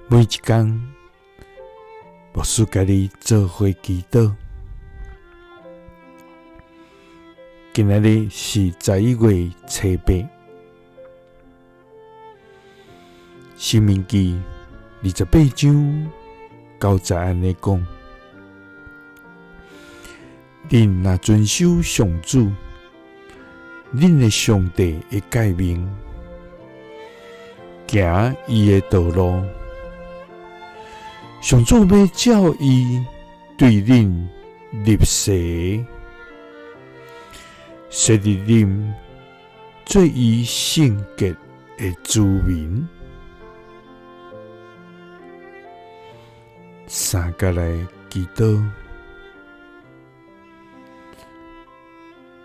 每一工，牧师共你做伙祈祷。今仔日是11月初八，申命记28章9节按呢讲：恁若遵守上主，恁的上帝的诫命，行伊的道路，上主欲照伊对恁立誓，设立恁做伊圣洁的子民。三佮来祈祷，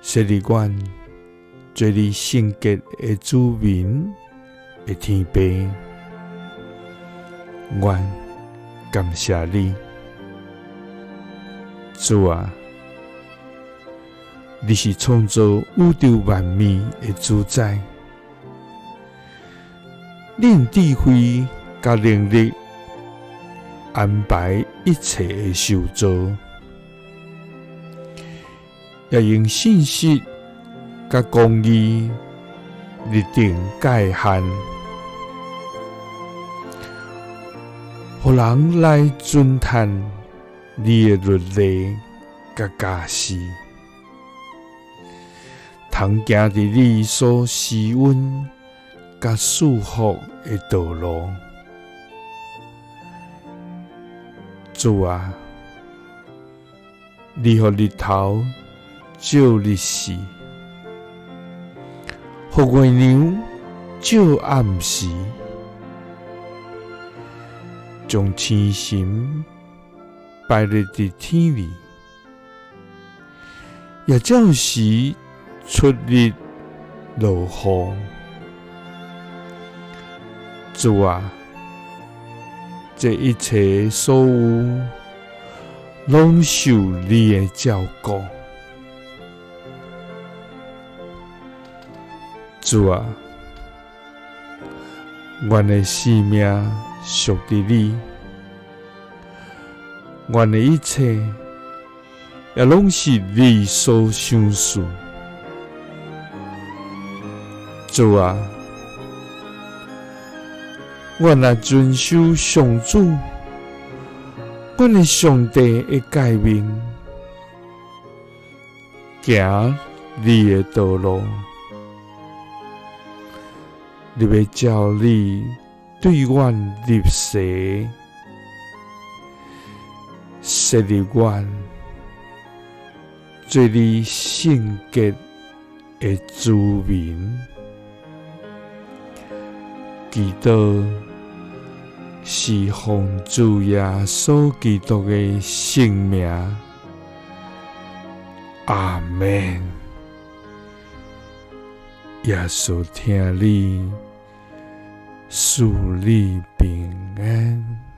设立阮做你圣洁的子民的天父，阮感谢你，主啊，你是创造宇宙万物的主宰，你用智慧佮能力安排一切的受造，也用信实佮公义立定界限，予人来尊叹你的律例佮教示，通行伫你所施恩佮赐福的道路。主啊，你予日头照日时，予月娘照暗时，将星辰摆列伫天里，也照时出日落雨。主啊，这一切所有，拢受你的照顾。主啊，阮的性命属伫你，阮的一切也拢是你所赏赐。主啊，阮若遵守上主，阮的上帝的诫命，行你的道路，你欲照你对阮立誓，设立阮做你圣洁的子民。祈祷是奉主耶稣基督的圣名，阿们。耶稣疼你，赐你平安。